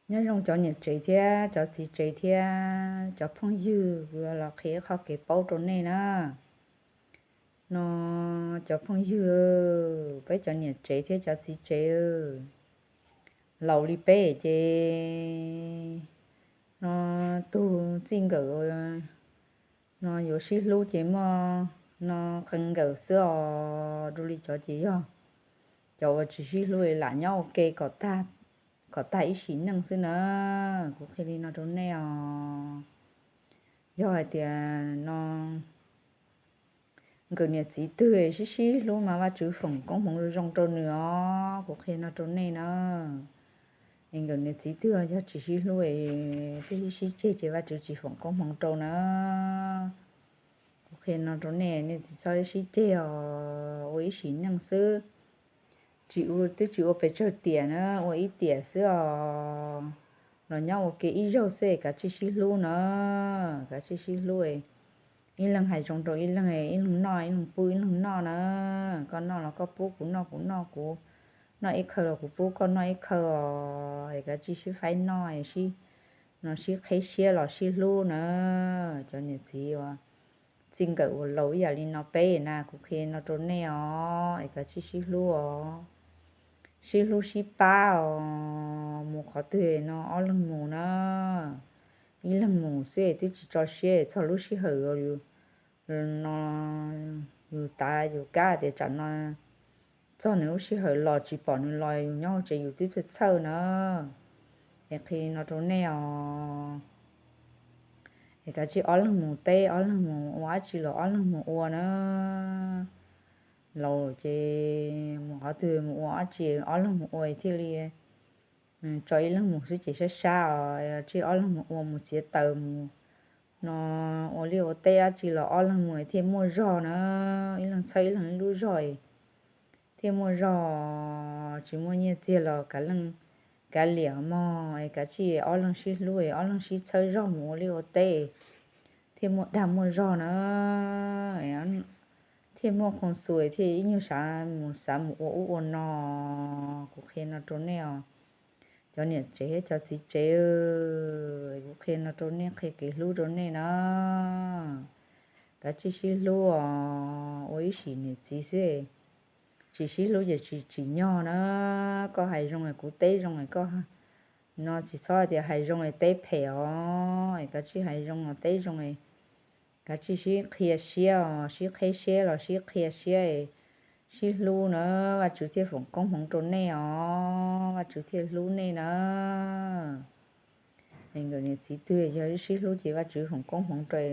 Nyob zoo cov niam tsev thiab cov txiv tsev thiab cov phooj ywg, kuv los qhia qhov kev paub rau nej na. No, cov phooj ywg, peb cov niam tsev thiab cov txiv tsev, laus li peb ces, no, tug txij nkawm no yuav sib hlub ces muaj no qee nkawm xwb os. Dua li cov ces yog cov uas tsis sib hlub lam nyob ua ke kom tag ib sim neej xwb na. Kuv qhia li no rau nej os. Yog hais tias no nkawm niam txiv twg sib sib hlub mas Vajtswv foom koob hmoov zoo rau nws os. Kuv qhia no rau nej na. Es nkawm niam txiv twg yog tsis sib hlub, twb sib sib ceg ces Vajtswv tsis foom koob hmoov rau na. Kuv qhia no rau nej, nej tsis txhob sib ceg os, ua ib sim neej xwb. Tsis ua, twb tsis ua pes tsawg tiam na, ua ib tiam xwb os. Los nyob ua ke ib zaug xwb, kav tsij sib hlub na. Kav tsij sib hlub, ib leeg hais zoo rau ib leeg, ib leeg noj ib leeg pub ib leeg noj na. Koj noj los koj pub kuv noj, kuv noj, kuv noj ib khawv los kuv pub koj noj ib khawv os. Es kav tsij sib faib noj, no sib qheb siab los sib hlub na. Cov niam txiv uas txij nkawm uas laus ib yam li no peb na, kuv qhia no rau nej os, es kav tsij sib hlub os. Sib hlub sib pab os, mus qhov twg no ob leeg mus na. Ib leeg mus xwb twb tsis tso siab, txog lub sij hawm no yus tav yus kab tias tsam no txog nws lub sij hawm los tsis pom nws los yus nyob hauv tsev yus twb txhawj txhawj na. Es qhia no rau nej os. Es kav tsij ob leeg mus teb, ob leeg mus ua dab tsi los ob leeg mus ua na. Laus ces mus qhov twg mus ua dab tsi ob leeg mus ua thiaj li, tso ib leeg mus xwb ces sab sab os, tsij ob leeg mus ua, mus txiav taws mus no, ua liaj ua teb dab tsi los ob leeg mus thiaj muaj zog na. Ib leeg txhawb ib leeg ib lub zog thiaj muaj zog, tsis muaj nyiaj txiag los kav leej kav liam mog. Es kav tsij ob leeg sib hlub, ob leeg sib txhawb zog mus ua liaj ua teb thiaj muaj dag muaj zog na. Thiaj muaj khoom xus thiaj ib nyuag xav mus, xav mus ua ub ua no. Kuv qhia no rau nej os, cov niam tsev thiab cov txiv tsev, kuv qhia no rau nej, qhia kev hlub rau nej na. Kav tsij sib hlub os, ua ib sim niam txiv xwb. Tsis sib hlub ces tsis tsim nyog na. Koj hais zoo es kuv teb zoo es koj, no tsis txhob tias hais zoo es teb phem os. Es kav tsij hais zoo los teb zoo, kav tsij sib qhia siab os, sib qheb siab los sib qhia siab, sib hlub na. Vajtswv thiaj foom koob hmoov rau nej os, Vajtswv thiaj hlub nej na. Es nkawm niam txiv twg yog sib hlub ces Vajtswv foom koob hmoov rau,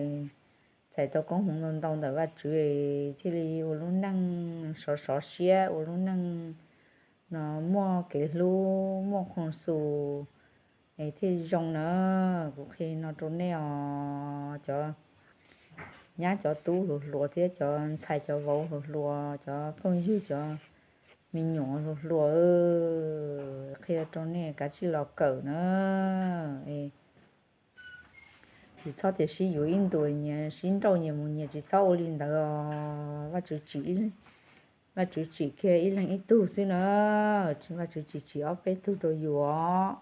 txais tau koob hmoov ntau ntau ntawm Vajtswv, thiaj li ua lub neej sov sov siab, ua lub neej no muaj kev hlub, muaj khoom xus, es thiaj zoo na. Kuv qhia no rau nej os, cov nyab cov tub hluas hluas thiab cov ntxhais cov vauv hluas hluas, cov phooj ywg cov me nyuam hluas hluas, qhia rau nej kav tsij los kawm na. Tsis txhob tias sib yuav ib ntus nyias sib nrauj nyias mus nyias, tsis txhob ua li ntawd os. Vajtswv tsim, Vajtswv tsim kiag ib leeg ib tug xwb na, Vajtswv tsis tsim ob peb tug rau yus os.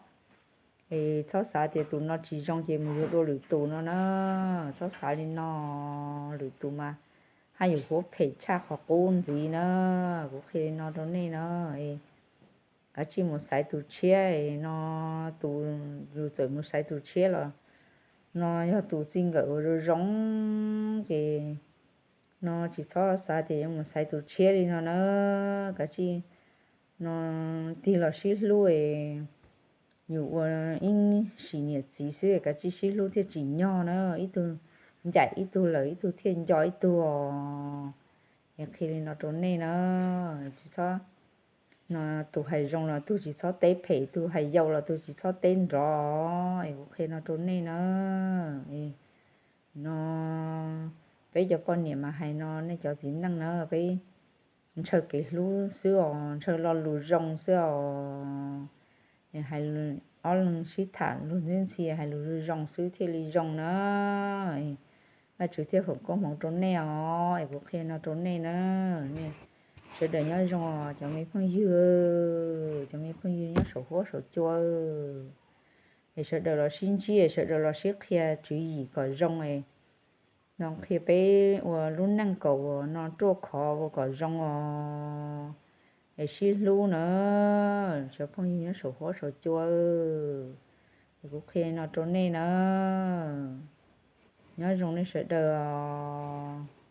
Es txhob xav tias tus no tsis zoo ces mus yuav dua lwm tus no na. Txhob xav li no, lwm tus mas haj yam huab phem tshaj qhov qub ntxiv na. Kuv qhia li no rau nej na. Kav tsij mus xaiv tus tshiab no, tus, yus txawm mus xaiv tus tshiab los no yog tus txij nkawm ua zoo zoo ces no tsis txhob xav tias yuav mus xaiv tus tshiab li no na. Kav tsij no tig los sib hlub, yus ua ib sim niam txiv xwb kav tsij sib hlub thiaj tsim nyog na. Ib tug ncaim ib tug lawm ib tug thiaj nco ib tug os. Es qhia li no rau nej na, tsis txhob, no tus hais zoo los tus tsis txhob teb phem, tus hais yau los tus tsis txhob teb nrov. Es kuv qhia no rau nej na. No peb cov poj niam mas hais no, nej cov txiv neej na, peb ntshaw kev hlub xwb os, ntshaw lo lus zoo xwb os. Ob leeg sib tham lus ntxhi ntxhi, hais lus zoo zoo xwb thiaj li zoo na. Vajtswv thiaj foom koob hmoov rau nej os. Es kuv qhia no rau nej na, nej sawv daws nyob zoo os cov me phooj ywg, cov me phooj ywg nyob saum huab saum cua. es sawv daws los sib ntsib, sawv daws los sib qhia tswv yim kom zoo, no qhia peb ua lub neej kom uas no ruaj khov ua kom zoo os, es sib hlub na, cov phooj ywg nyob saum huab saum cua. Es kuv qhia no rau nej na, nyob zoo nej sawv daws os.